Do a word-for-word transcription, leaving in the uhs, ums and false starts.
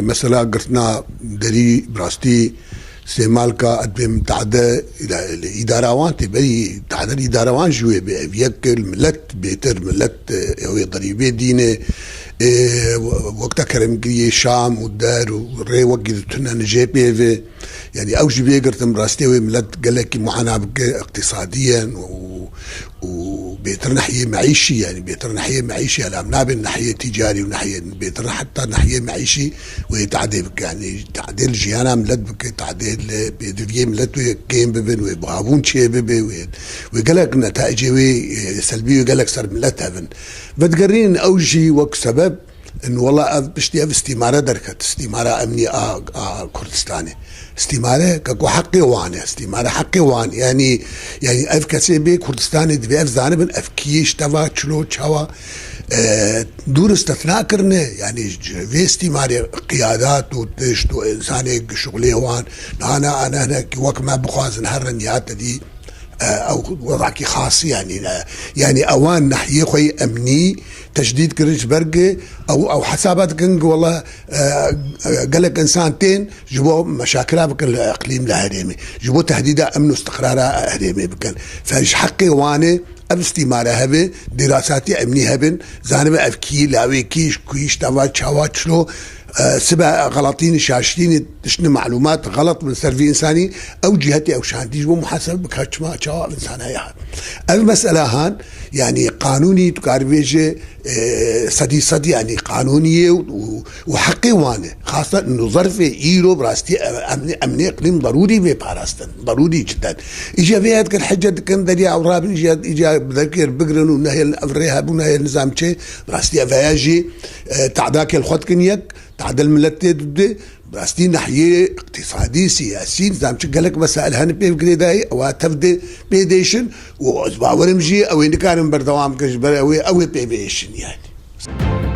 Mesela girtina derî bi rastî sêmalka edbê min tade îdara wan tê berî tade îdara wan ji wê bê ev yek li millet bêtir millet ew ê derîbê dîne wekta keremgiriyê şam û der û rê wekî di tune nijê pê ve. Yani ew jî bê girtin rastî wê millet gelekî muana bike iqtîsadiyen û û bêtir nehiyê meîşî, yani bêtir nehiyê meîşî, elam nabên nehiyê tîcarî û nehiyê bêtir heta nehiyê meîşî wê tadê bike, yani tadê li jiyana millet bike, tadê li pêdiviyê millet wê kêm bibin, wê buhabûn çê bibe, wê, wê gelek netaicê wê, e, selbî wê gelek ser millet hebin. Vedigerînin ew jî wek sebeb in wela ev piştî ev îstîmare derket, îstîmara emnî a, a Kurdistanê. Îstîmare ke ku heqê wan e, îstîmare heqê wan e. Yanî, yanî ev kesê bê Kurdistanê divê ev zanibin, ev kî ji teva çilo çawa, e, dûr îstitna kirine. Yanî ji vê îstîmarê qiyadat û tişt û insanê şixulê wan, nana ana hinekî wek me bixwazin herin ya te dî, e, ew wedakî xasî yanî ne. Yanî ewan nehiyê xwe yê emnî teşdîd kirin ji ber ku ew, ew hesaba dikin ku wela, e, e, gelek insan tên ji bo meşakila bikin li iqlîm li herêmê. Ji bo tehdîda emn û istiqrara herêmê bikin. Fe ji heqê wan e ev îstîmare hebe, dîrasatî emnî hebin, zanibe ev kî, lawê kî, ji kuyî, ji teva, çawa, çilo, e, sibe xeletînî, şaştînî, tiştine malûmat xelet bin ser vî însanî, ew cîhetê ew şandî ji bo muhasebe bike çima çawa ev însan heye hat. Ev mesela han, yanî qanûnî tu karî bêje, e, sedî sed, yanî qanûnî ye û, û, û heqê wan e. Xasten û zerfê îro bi rastî, e, emnê, emnê iqlîm darûrî vê parastin, darûrî ciden. Îca vê yek dikin hece dikin derya ew rabin, îca, îca bi derkêr bigirin û nehêlin ev rê hebû, nehêlin nizam çê, bi rastî ev heya jî, e, tadakê li xwe dikin yek, tade li millet tê dide, bi rastî nahiyê iqtîsadî, siyasî, nizam çi gelek mesail hene pê girêdayî, ewa tev dê pê dêşin û ez bawerim jî ew ê nikarin berdewam bikin ji ber ew ê, ew ê pê biêşin yani.